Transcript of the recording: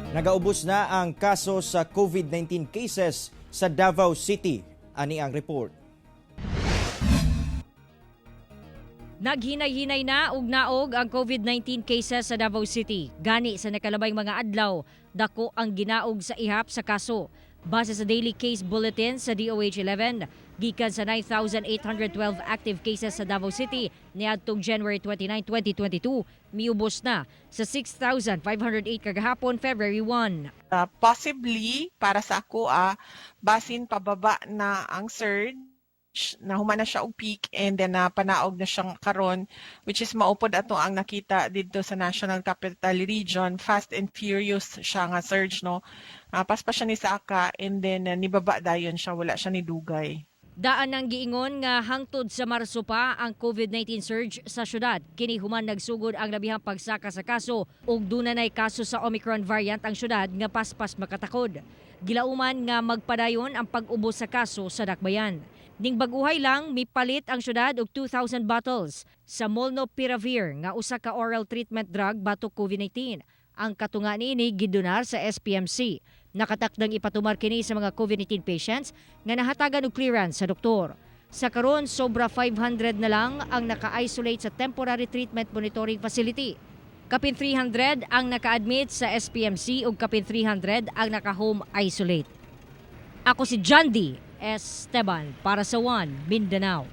Nagaubos na ang kaso sa COVID-19 cases sa Davao City. Ani ang report. Naghinay-hinay na og naog ang COVID-19 cases sa Davao City. Gani sa nakalabay mga adlaw, dako ang ginaog sa ihap sa kaso. Base sa daily case bulletin sa DOH 11, gikan sa 9,812 active cases sa Davao City niadtong January 29, 2022, miubos na sa 6,508 kagahapon, February 1. Possibly para sa ako, basin pababa na ang surge, nahuman na siya og peak and then na panaog na siyang karon, which is mao pod ato ang nakita didto sa National Capital Region. Fast and furious siya nga surge, no? Paspas siya ni saka and then nibaba dayon siya, wala siya ni dugay. Daan ang giingon nga hangtod sa Marso pa ang COVID-19 surge sa syudad. Kini human nagsugod ang labihang pagsaka sa kaso ug dunay kaso sa Omicron variant ang syudad nga paspas makatakod. Gilauman nga magpadayon ang pag-ubos sa kaso sa dakbayan. Ning baguhay lang, mipalit ang syudad og 2,000 bottles sa Molnupiravir nga usa ka oral treatment drug batok COVID-19. Ang katunga niini gidonar sa SPMC. Nakatakdang ipatumar kini sa mga COVID-19 patients nga nahatagan og clearance sa doktor. Sa karon, sobra 500 na lang ang naka-isolate sa temporary treatment monitoring facility. Kapin 300 ang naka-admit sa SPMC ug kapin 300 ang naka-home isolate. Ako si John D. Esteban para sa One Mindanao.